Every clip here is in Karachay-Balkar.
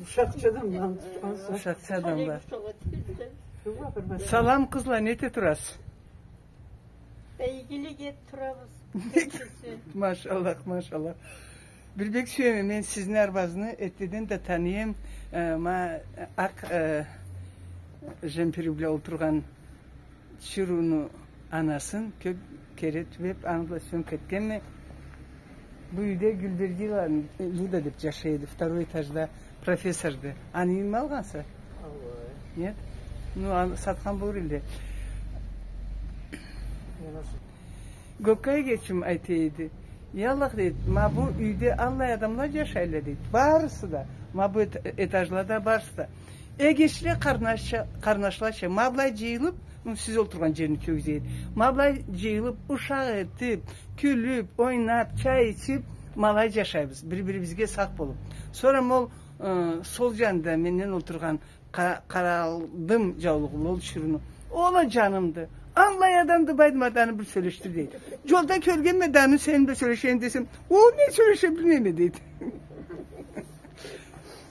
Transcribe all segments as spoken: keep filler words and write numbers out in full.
Ушакъча адамдан тутханса. Ушакъча адамла. Салам, къызла, не эте турасыз? Игилик эте турабыз. Машаллах, машаллах. Бир бек сюеме мен сизни арбазны, эртдеден да таныйма, э, ма, акъ, э, жемпир бла олтургъан Чырууну анасын кёп кере тюбеп, аны бла сёнг этгенме. Бу юйде Гюлбергиланы Люда деп жашай эди, второй этажда профессорду. Аны юйюнмю алгъанса? Аллай. Нет? Ну, аны сатхан болур элле. Гокка эгечим айта эди. Я Аллах, дейди, ма бу юйде аллай адамла жашайла, дейди. Барысы да, ма бу эт-, этажлада барысы да. Эгечле къарнашча-, къарнашлача, ма былай жыйылып, ну, сиз олтургъан жерни кёргюзейим. Ма былай жыйылып, ушакъ этип, кюлюп, ойнап, чай ичип, ма алай жашайбыз, бир-бирибизге сакъ болуп. Сора ол, э, сол жанында менден олтургъан къа-, къаралдым жаулугъу ол Чырууну. Ол а жанымды. Аллай адамды, Байдымат, аны бир сёлешдир, дейди. Жолда кёргенме да аны, сени бла сёлешейим десем, ол мен сёлеше билмейме, дейди.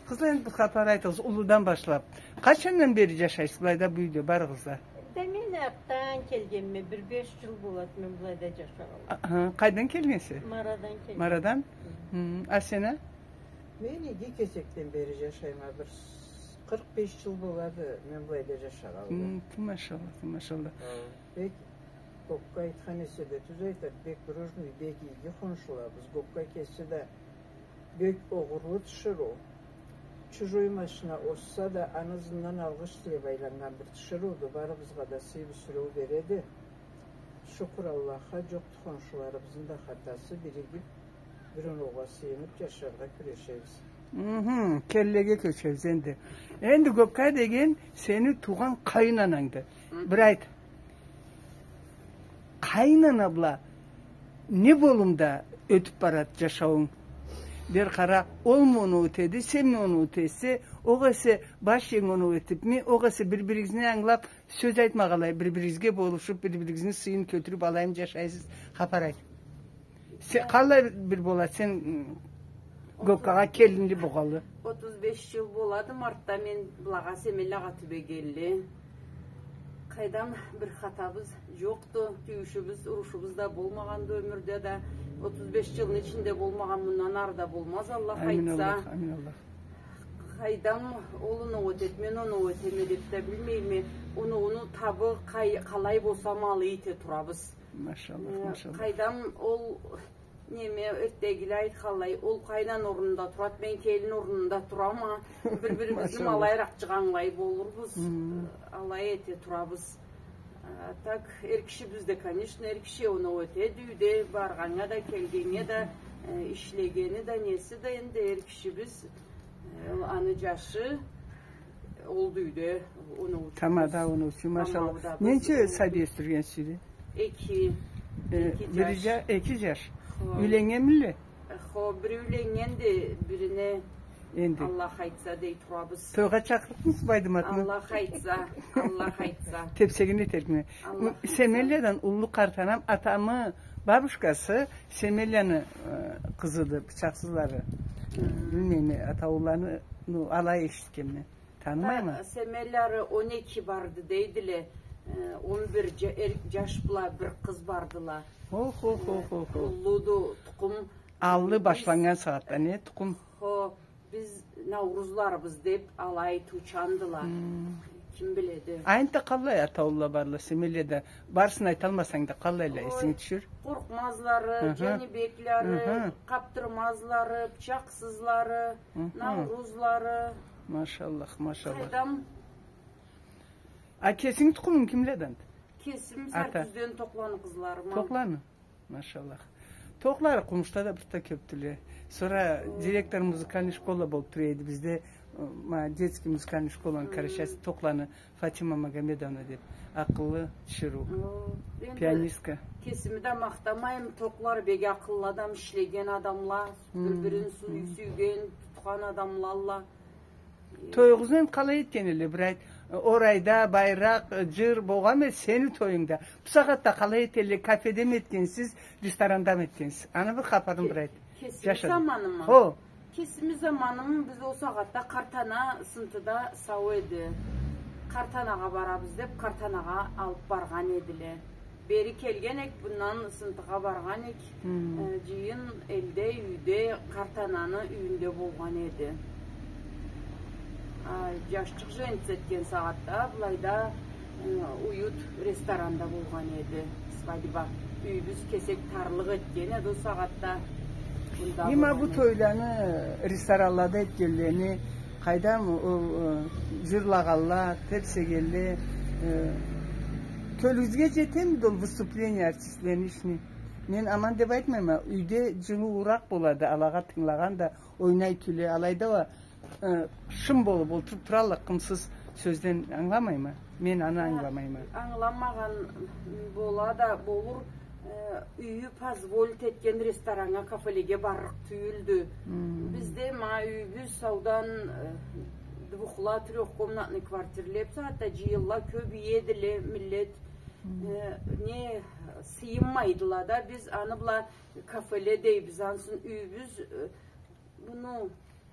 Къызла, энди бир хапар айтыгъыз, уллудан башлап. Къачандан бери жашайсыз былайда, бу юйде барыгъыз да? Да мен артдан келгенме, бир беш жыл болады мен былайда жашагъанлы. Аха, къайдан келгенсе? Марадан келгенме. Марадан? Хы. Хы, а сен а? Мен иги кесекден бери жашайма, бир къыркъ беш жыл болады мен былайда жашагъанлы. Хы, ту машаллах, ту машаллах. Хы, бек, Гокка айтхан эсе да тюз айтады, бек дружный, бек иги хоншулабыз. Гокка кеси да бек огъурлу тиширыу. Чужой машина озса да, аны ызындан алгъыш тилеп айланнган бир тиширыуду. Барыбызгъа да сый-бюсюреу береди. Шукур Аллахха, жокъду хоншуларыбызны да хатасы, биригип, бир оноугъа сыйынып жашаргъа кюрешебиз. Мхм, келлеге кёчебиз энди. Энди Гокка деген сени туугъан къайын анангды. Хы. Бир айт. Къайын ана бла не болумда ётюп барады жашауунг? Бир къара, олму оноу этеди, сенми оноу этесе, огъесе баш иенг оноу этипми, огъесе бир-биригизни ангылап, сёз айтмагъанлай, бир-биригизге болушуп, бир-биригизни сыйын кётюрюп алаймы жашайсыз? Хапар айт. Се-, къаллай бир болады сен, м, Гоккагъа келинли болгъанлы? Отуз беш жыл болады мартда мен былагъа, Семеллагъа тюбегенли. Къайдам, бир хатабыз жокъду, тюйюшюбюз, урушубуз да болмагъанды ёмюрде да. Отуз беш жылны ичинде болмагъан, мындан ары да болмаз, Аллах айтса. Амин Аллах, амин Аллах. Къайдам, ол оноу этеди, мен оноу этеме деп да билмейме. Оноуну табы къай-, къалай болса, ма алай эте турабыз. Машаллах, э, машаллах. Къайдам, ол неме, эртдегиле айтханлай, ол къайнана орнунда турады, мен келин орнунда турама. Бир-бирибизни ма алайыракъ жыгъанлай болурбуз. Хы. Алай эте турабыз. А так, эр кишибиз да, конечно, эр киши оноу этеди юйде, баргъаннга да, келгеннге да, э, ишлегени да, неси да, энди эр кишибиз, э, аны жашы, ол да юйде оноучу. Тамада оноучу, машаллах. Тамада. Ненча сабий ёсдюргенсиз? Эки. Э, эки бири жаш. Жа-, эки жаш. Хо. Юйленнгенмиле? Хо, бири юйленнгенди, бирине энди Аллах айтса дей турабыз. Тойгъа чакъырыкъмысыз Байдыматны? Аллах айтса, Аллах айтса. Тепсегин этерикме. Аллах айтса. Семелиядан уллу къарт анам, атамы бабушкасы Семелияны, э, къызыды, бычакъсызлары. Хы. Билмейме, атаулланы, ну, алай эшитгенме. Танымайма. Та-, Семелиялары он эки барды дейдиле. Э, он бир жа-, эр-, жаш бла бир къыз бардыла. Хо, хо, хо, хо, хо. Уллуду тукъум. Аллы башланнган сагъатда, не, тукъум? Хо, биз Наурузларыбыз деп алай айтыучандыла. Хм. Ким биледи? А энтда къаллай атаулла барла Семелияда? Барысын айталмасанг да, къаллайла, эсинге тюшюр. Ой, Къоркъмазлары, хы-хы, Жанибеклары, хы-хы, Къабдырмазлары, Бычакъсызлары, хы-хы, Наурузлары. Машаллах, машаллах. Къайдам. А кесинги тукъумунг кимледен? Кесим Сартюзден, Токъланы къызларыма. Токъланы? Машаллах. Токълары къумушда да бир да кёпдюле. Сора директор музыкальный школа болуп тура эди бизде, ма, детский музыкальный школаны къарачайчасы, Токъланы Фатима Магомедовна деп. Акъыллы тиширыу. О, энди пианистка. Кесими да махтамайма, Токълары бек акъыллы адам, ишлеген адамла, бир-бирин сюй-, сюйген, тутхан адамлалла. Тоюгъузну энди къалай этген элле, бир айт. Орайда, байракъ, жыр болгъанмы сени тоюнгда? Бу сагъатда къалай этелле, кафедеми этгенсиз, ресторандамы этгенсиз? Аны бир хапарын бир айт. Кесими заманыма? Хо. Кесими заманым, биз ол сагъатда къартана сынтыда сау эди. Къартанагъа барабыз деп, къартанагъа алып баргъан эдиле. Бери келген эк, мындан сынтыгъа баргъан эк, э, джыйын элде, юйде, къартананы юйюнде болгъан эди. А, джашчыкъ жениться этген сагъатда, былайда, э, уют ресторанда болгъан эди свадьба. Юйюбюз кесек тарлыкъ этген эди ол сагъатда. Мында болгъан эди. Ма бу тойланы, э, ресторанлада этгенлени, къайдам, ол, э, джырлагъанла, тепсегенле, э, кёлюгюзге джетемиди ол выступление артистлени ишини? Мен аман деп айтмайма, юйде джылыууракъ болады, алагъа тынгылагъан да, ойнай, кюле, алайда уа, э, шым болуп олтуруп туралла, къымсыз сёзден, ангыламайма. Мен аны ангыламайма. Ангыламагъан бола да болур, э, юйю позволить этген рестораннга, кафелеге барлыкъ тюйюлдю. Бизде ма юйюбюз саудан, э, двухла-, трёхкомнатный квартирле, бусагъатда джыйылла, кёб эдиле миллет. Э, не, сыйынмайдыла да, биз аны бла кафеле дейбиз, ансы юйюбюз, э, Муну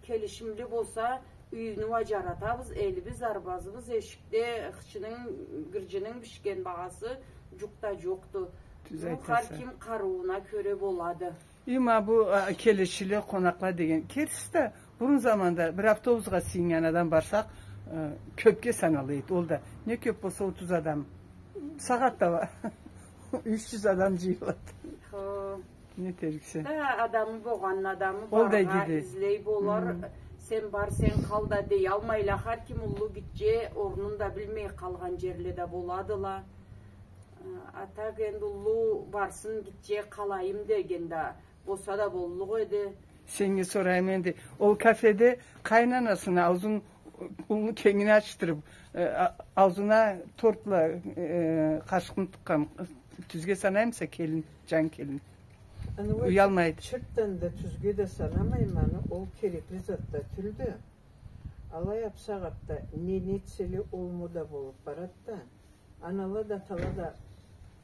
келишимли болса, юйню уа джаратабыз, элибиз, арбазыбыз, эшикде хычынынг, гырджынынг бишген багъасы джукъ да джокъду. Тюз айтаса. Бу хар ким къарыууна кёре болады. Ма бу, а, келечиле, къонакъла деген. Кертиси да, бурун заманда бир автобусгъа сыйыннган адам барсакъ, э, кёбге санала эди. Ол да не кёб болса, отуз адам. Сагъатда уа юч джюз адам джыйылады. Хо. Не этериксе? Да, адамы болгъанны адамы барыргъа излей болар. Сен бар, сен къал да деялмайла. Хар ким уллу, гитче, орнун да билмей къалгъан джерле да боладыла. А так энди уллу барсын, гитче къалайым деген да болса да боллукъ эди. Сеннге сорайым энди. Ол кафеде къайын анасына аузун уллу кенгине ачдырыб, э, а-, аузуна тортла, э, къашыкъны тыкъгъан, тюзге санаймыса келин, джан келин? Аны уа уялмайды. Чыртдан да тюзге да санамайма аны, ол керекли зат да тюлдю. Алай а бусагъатда не нетселе, ол мода болуб барад да. Анала да, атала да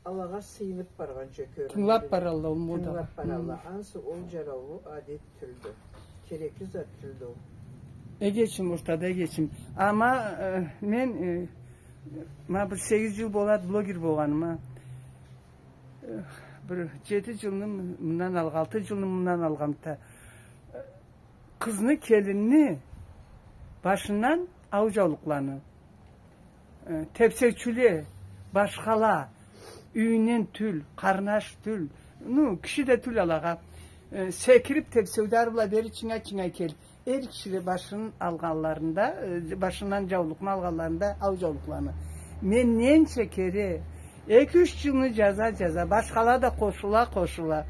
алагъа сыйыныб баргъанча кёрюнеди. Тынгылаб баралла, ол мода. Тынгылаб баралла. Ансы ол джараулу адет тюлдю. Керекли зат тюлдю ол. Эгечим, ортада эгечим. Ама, э, мен, э, ма бир сегиз джыл болад блогер болгъаныма. Э, бир джети джылны мындан алгъа, алты джылны мындан алгъа да, э, къызны, келинни башындан ау джаулукъланы, э, тепсеучюле, башхала, юйюнден тюл, къарнаш тюл, ну, киши да тюл алагъа, э, секириб тепсеуде ары бла бери чынгай-чынгай келиб, эр кишиле башын алгъанларында, э, башындан джаулукъну алгъанларында, ау джаулукъланы. Мен ненча кере, эки-юч джылны джаза-джаза, башхала да къошула-къошула,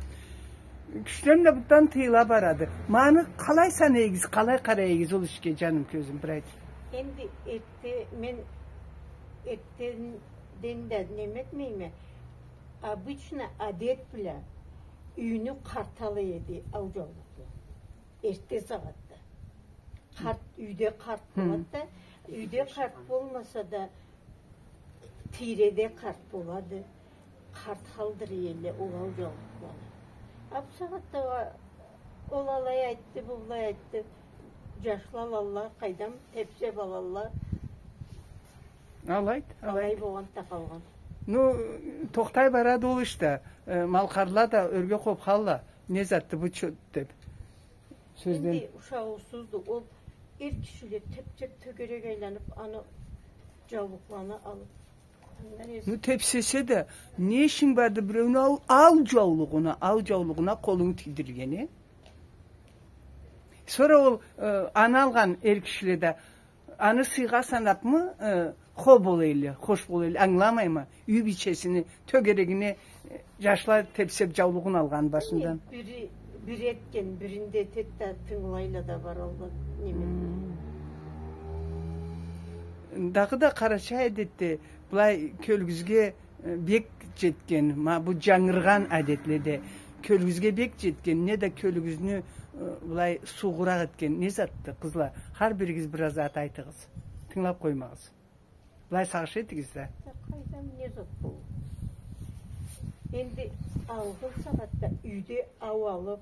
кючлем да бутдан тыйыла барады. Ма аны къалай санайыгъыз, къалай къарайыгъыз ол ишге, джаным, кёзюм, бир айт. Энди эртте, мен эртденден да неме этмейме, обычно адет бла юйню къартала эди ау джаулукъла. Эртте сагъатда. Къарт, юйде къарт болады да, юйде къарт болмаса да, тийреде къарт болады. Къарт халдыра эдиле ол ау джаулукъланы. А бусагъатда уа ол алай айтды, бу былай айтды. Джашла алалла, къайдам, тепсеб алалла. Алайды, алайды. Алай болгъан да къалгъан. Ну, тохтай барады ол иш да. Э, малкъарла да ёрге къобхалла. Не затды бу чо-, деб. Сёзден. Энди ушагъыусузду. Ол эр кишиле тепсеб, тёгерек айланыб, аны джаулукъланы алыб. Ну, тепсесе да, не ишинг барды биреуню ау, ау джаулугъуна, ау джаулугъуна къолунг тийдиргени? Сора ол, э, аны алгъан эр кишиле да, аны сыйгъа санабмы, э, хо бола эдиле, хош бола эдиле, ангыламайма. Юй бийчесини тёгерегине, э, джашла тепсеб джаулугъун алгъан башындан. Бири, бири этген, бирин да этед да, тынгылайла да баралла, неме. Дагъыда къарачай адетде былай кёлюгюзге э, бек джетген, ма бу джангыргъан адетледе кёлюгюзге бек джетген, неда кёлюгюзню, э, былай суугъуракъ этген не затды, къызла? Хар биригиз бир зат айтыгъыз. Тынгылаб къоймагъыз. Былай сагъыш этигиз да. Къайдам, не зат бу? Энди алгъын сагъатда юйде ау алыб,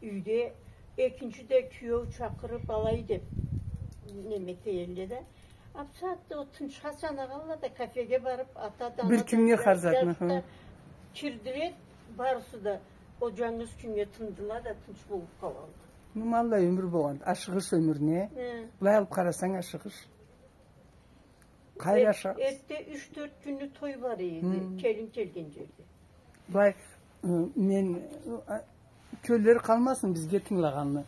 юйде Экинчи да кюёу чакъырып алай деп, неме этелле да. А бусагъатда ол тынчха санагъанла да, кафеге барып, ата да, ана да, бир кюннге бир хар затны, жашда, хы, кирдиле, барысы да ол жангыз кюннге тындыла да, тынч болуп къалалла. Ну, ма аллай ёмюр болгъан, ашыгъыш ёмюр, не? Хы. Былай алып къарасанг, ашыгъыш. Къайры аша-, эртде юч-тёрт кюнню той бар эди, хы, келин келген жерде. Былай, ы, мен, ы, а, кёллери къалмасын бизге тынгылагъанны.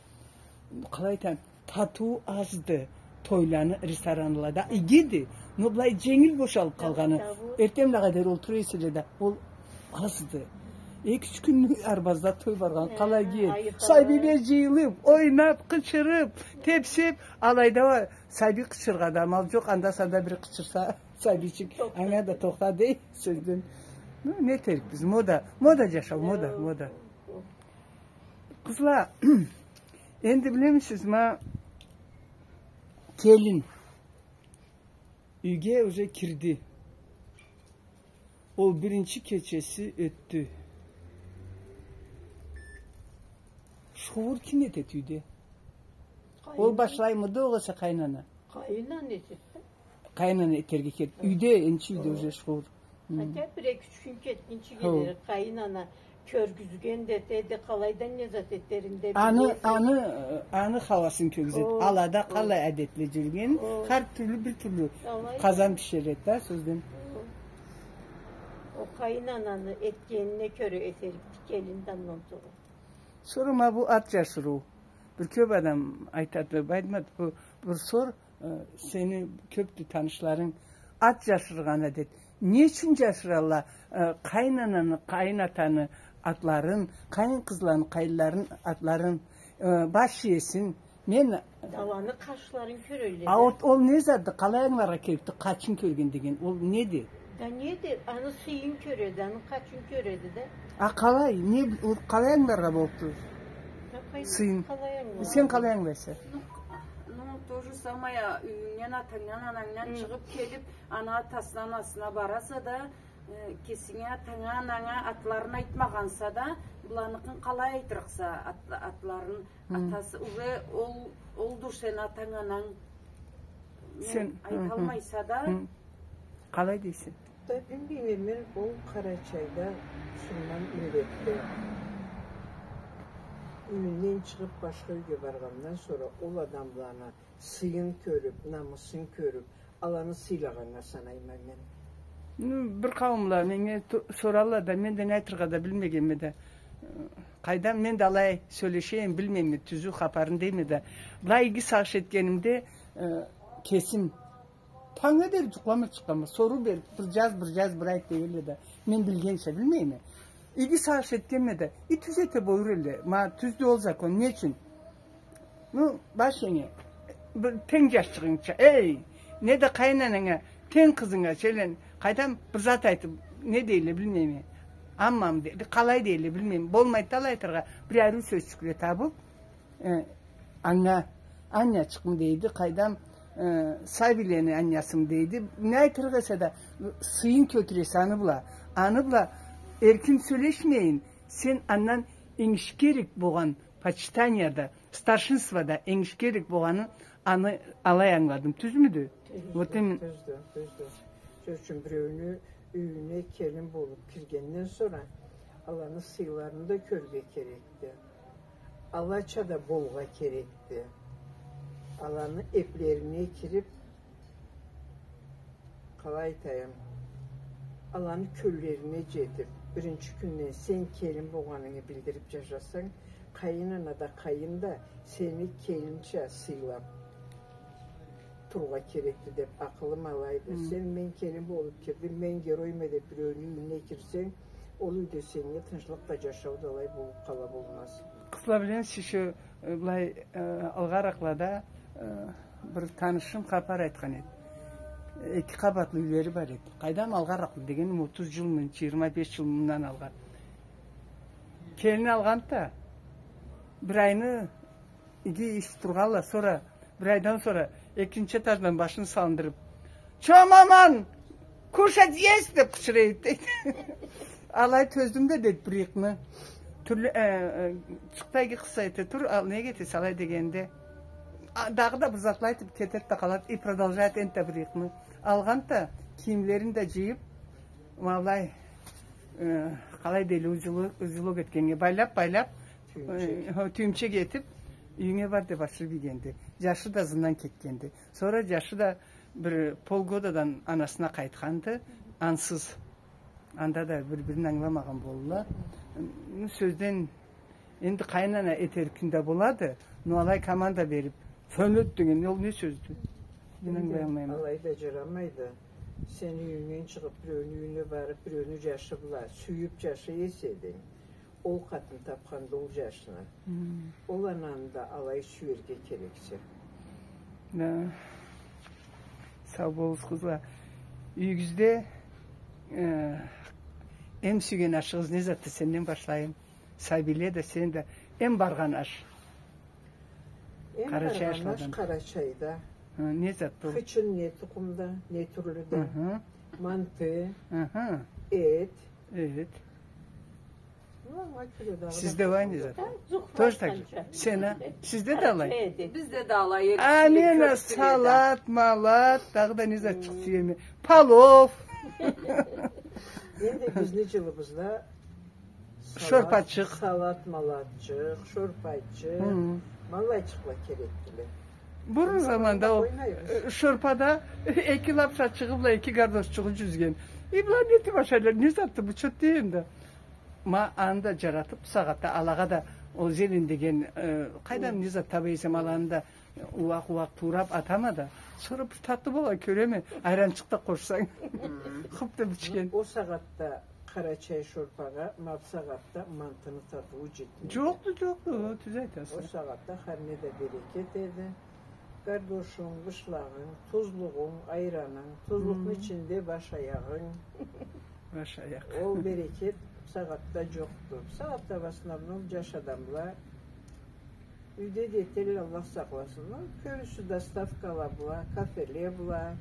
Къалай айтайым, татыуу азды тойланы ресторанлада. Игиди, но былай женгил бошалып къалгъаны. Табу, табу. Эртденблагъа дери олтура эселе да, ол азды. Эки-юч кюнню арбазда той баргъан, хы, къалай иги эди. Сабийле жыйылып, ойнап, къычырып, тепсеп, алайда уа сабий къычыргъа да амал жокъ, анда-санда бири къычырса, сабийчик, анга да тохта дей, сёзден. Ну, не этерикбиз? Мода, мода жашау, мода, мода. Къызла, энди билемисиз, ма келин юйге уже кирди. Ол биринчи кечеси ётдю. Шуур ким этеди юйде? Ол башлаймыды огъесе къайнана? Къайнана этеди. Къайнана этерге керекди. Юйде, энчи юйде уже шуур. Хы. Хотя бир эки-юч кюн кетгинчи келир, къайнана кёргюзген да этеди, къалайдан не зат этерин да биледи. Аны, аны, аны хауасын кёргюзеди. Алада къалай адетле жюрюген, хар тюрлю бир тюрлю къазан биширеди да, сёзден. О къайнананы этгенине кёре этерикди келин да андан сора. Сора ма бу ат жашырыу. Бир кёп адам айтады, Байдымат, бу бир сор, э, сени кёпдю танышларынг ат жашыргъан адет. Не ючюн жашыралла, э, къайнананы, къайнатаны атларын, къайын къызланы, къайынларын атларын, э, баш иесин, мен... Аланы къачларын кёрелле да. А ол, ол не затды? Къалай ангыларгъа керекди къачын кёрген деген? Ол неди? Да неди? Аны сыйын кёреди, аны къачын кёреди да. А къалай? Не, ол къалай ангыларгъа боллукъду? Сыйын. Сен къалай ангылайса? Ну, ну, то же самое, юйюнгден, атангдан, анангдан чыгъып келип, ана атасына, анасына бараса да, э, кесинге, атанга, ананга атларын айтмагъанса да, буланыкъын къалай айтырыкъса, ат-, атларын, атасы, уже ол, олду сени атанг, ананг. Сен айталмайса да. Къалай дейсе? Да билмейме, мен ол Къарачайда шундан юйретди. Юйюнден чыгъып, башха юйге баргъандан сора ол адамланы сыйын кёрюп, намысын кёрюп, аланы сыйлагъаннга санайма мен. Ну, бир къауумла меннге соралла да, мен да не айтыргъа да билмегенме да. Къайдам, мен да алай сёлешейим, билмейме, тюзю хапарын дейме да. Былай иги сагъыш этгенимде, э, кесим танга дери жукълама чыкъгъанма. Соруу берип, бир жаз, бир жаз, бир айт дегенле да. Мен билгенча билмейме. Иги сагъыш этгенме да. И тюз эте болур элле. Ма тюздю ол закон. Не ючюн? Ну, баш энге, бир тенг жашчыгъынгча, эй, не да къайын ананга, тенг къызынга, шейлен, къайдам, бир зат айтып, не дейле, билмейме. Аммам де-, къалай дейле, билмейме. Болмайды да алай айтыргъа, бир ариу сёзчюкле табып, э, анга, аннячыкъмы дейди, къайдам, э, сабийлени аннясымы дейди. Не айтырыкъ эсе да, сыйын кёлтюресе аны бла. Аны бла эркин сёлешмейин, сен андан энгишге керек болгъан почитанияда, старшинствода энгишге керек болгъанын аны алай ангыладым. Тюзмюдю? Тюздю, вот именно. Тюздю, тюздю. Сёз ючюн, биреуню юйюне келин болуп киргенден сора аланы сыйларын да кёрюрге керекди. Алача да болургъа керекди. Аланы эплерине кирип, къалай айтайым, аланы кёллерине жетип, биринчи кюнден сен келин болгъанынгы билдирип жашасанг, къайын ана да, къайын да сени келинча сыйлап турургъа керекди деп акъылым алайды. Хы. Сен, мен келин болуп кирдим, мен геройма деп биреуню юйюне кирсенг, ол юйде сеннге тынчлыкъ да, жашау да алай болуп къала болмаз. Къызла, билемисиз, ещё, э, былай, э, алгъаракълада, э, бир танышым хапар айтхан эди. Эки къабатлы юйлери бар эди. Къайдам, алгъаракъла дегеним, отуз жыл мын, жыйырма беш жыл мындан алгъа. Келин алгъанды да, бир айны иги ичип тургъанла, сора, бир айдан сора экинчи этаждан башын салындырып, «Чё, маман, кушать есть?» — деп къычыра эди, дейди. Алай тёздюм да, дейди, бир ыйыкъны. Тюрлю, э, э, чыкътай иги къысса эте тур, ал, неге этесе алай дегенде, а, дагъыда бир затла айтып кетет да къалат, и продолжает энтда бир ыйыкъны. Алгъанды да, кийимлерин да джыйып, ма былай, э, къалай дейле, узелок, узелок этгеннге, байлап, байлап, тюйюмчек, э, хо, тюйюмчек этип, юйюнге бар деп ашырып ийгенди. Джашы да ызындан кетгенди. Сора джашы да бир полгодадан анасына къайтханды, ансыз. Анда да бир-бирин ангыламагъан болдула. Ну, сёзден, энди къайын ана этер кюн да болады, но алай команда берип, «Сёлет» деген, ол не сёздю? Мен ангылай алмайма. Алай да джарамайды. Сен юйюнгден чыгъып, биреуню юйюне барып, биреуню джашы бла сюйюп джашай эсенг, ол къатын тапханды ол джашны. Хм. Ол ананы да алай сюерге керексе. Да. Сау болугъуз, къызла. Юйюгюзде, э, эм сюйген ашыгъыз не затды, сенден башлайым. Сабийле да, сен да. Эм баргъан аш. Эм баргъан аш Къарачайда. Хы, не зат бу? Хычын не тукъумда, не тюрлюде. Хы-хы. Манты, хы-хы, эт. Эт. Ну, ма кюле дагъыда. Сизде бар не зат? Тоже так же. Сен а? Сизде да алай? Бизде да алай. А, мен а, салат, малат, дагъыда не зат чыкъды эми? Палов. Энди бизни джылыбызда шорпачыкъ. Салат-малатчыкъ, шорпачыкъ, хы, ма алайчыкъла керекдиле. Бурун заманда ол, э, шорпада эки лапшачыгъы бла эки гардошчугъу джюзген. И была не этип ашайла, не затды бу, чот дейим да. Ма аны да джаратып, бусагъатда алагъа да ол зелень деген, э, къайдан не зат таба эсем, аланы да Ууакъ-ууакъ туурап атама да, сора бир татлы бола, кёреме, айранчыкъ да къошсанг. Хм. Хуппда бичген. Ол сагъатда къарачай шорпагъа, ма бусагъатда мантыны татыуу джетмейди. Джокъду, джокъду, тюз айтаса. Ол сагъатда хар не да берекет эди. Гардошунг, бышлагъынг, тузлугъунг, айранынг, тузлукъну ичинде баш аягъынг. Баш аякъ. Ол берекет бусагъатда джокъду. Бусагъатда в основном джаш адамла Юйде да этелле, Аллах сакъласын. Кёбюсю доставкала бла, кафеле бла,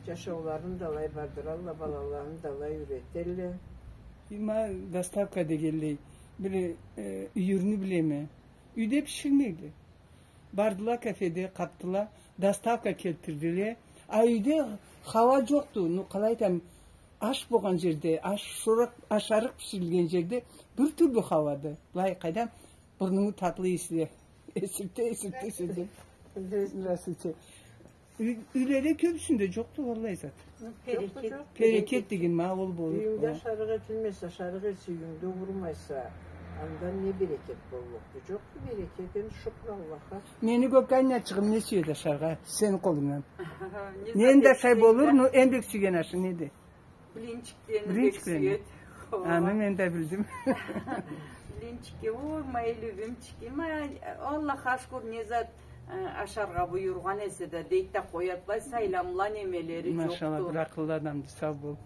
джашауларын да алай бардыралла, балаларын да алай юйретелле. Ма доставка дегенлей, бир, э, юйюрню билеме. Юйде биширмейле. Бардыла кафеде, къапдыла, доставка келтирдиле. А юйде хауа джокъду. Ну, къалай айтайым, аш болгъан джерде, аш шоракъ, ашарыкъ биширилген джерде бир тюрлю хауады. Былай, къайдам, Бурнунгу татлы ийиси эсирте, эсирте, эсирте. Здравствуйте. Здравствуйте. Юй-, юйледе кёбюсюнде джокъду, валлахи, зат. Берекет. Берекет деген ма ол болур. Юйюнгде ашарыкъ этилмесе, ашарыкъ этсе, юйюнгде урмайса, андан не берекет боллукъду? Джокъду берекет, энди шукур Аллахха. Мени кёк аннячыгъым не сюеди ашаргъа, сени къолунгдан? Нени да ашай болур, но эм бек сюйген ашынг неди? Блинчиклени бек сюеди. Блинчиклени. Аны мен да билдим. Блинчики, ой, мои любимчики. Ма, Аллахха шукур, не зат, э, ашаргъа буюргъан эсе да, дейди да къояды, былай сайламла немелери джокъду. Машалла, бир акъыллы адамды, сау бол.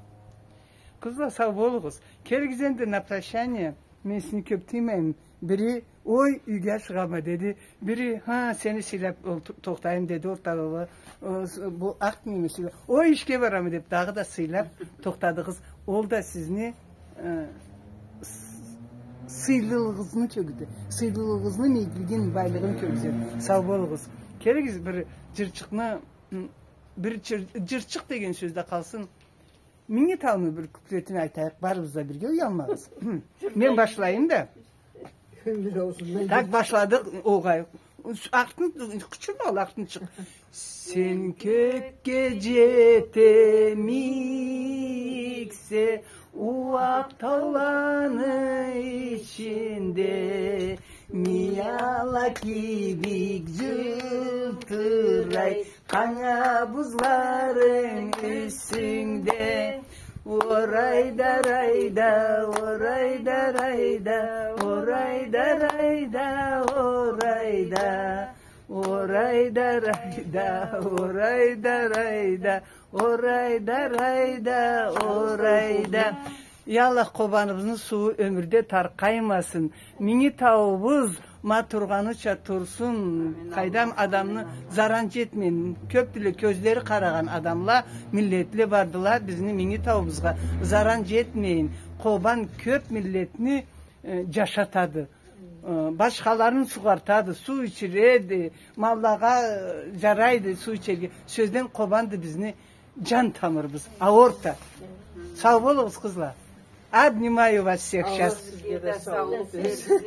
Къызла, сау болугъуз. Келигиз энди на прощание. Мен сизни кёб тыймайым. Бири, ой, юйге ашыгъама, деди. Бири, ха, сени сыйлаб, ол, то-, тохтайым, деди, ортада. О, с-, бу артмыйма сыйлаб. Ой, ишге барама, деб, дагъыда сыйлаб тохтадыгъыз. Ол да сизни, э, с-, сыйлылыгъызны кёргюзтеди. Сыйлылыгъызны, мийиклигин, байлыгъын кёргюзтеди. Сау болугъуз. Келигиз, бир джырчыкъны, м, бир джыр-, джырчыкъ деген сёз да къалсын. Минги тауну бир куплетин айтайыкъ, барыбыз да бирге, уялмагъыз. Мен башлайым да. Так, башладыкъ, огъай. Артын, къычырма, артын чыкъ. Сен кёкге джетемиксе, ууакъ тауланы ичинде, мияла кибик джылтырай, къанга бузларынг юсюнгде. Орайда, райда, орайда, райда, орайда, райда, орайда. Орайда, райда, орайда, райда, орайда, райда, орайда. Я Аллах, Къобаныбызны сууу ёмюрде таркъаймасын. Минги тауубуз ма тургъаныча турсун. Амин. Къайдам, Аллах, адамны заран джетмейин. Кёбдюле кёзлери къарагъан адамла, миллетле бардыла бизни Минги тауубузгъа. Заран джетмейин. Къобан кёб миллетни, э, джашатады. Э, башхаларын сугъартады, суу ичиреди, маллагъа, э, джарайды суу ичерге. Сёзден, Къобанды бизни джан тамырыбыз, аорта. Сау болугъуз, къызла. Обнимаю вас всех сейчас. Аллах сизге да саулукъ берсин.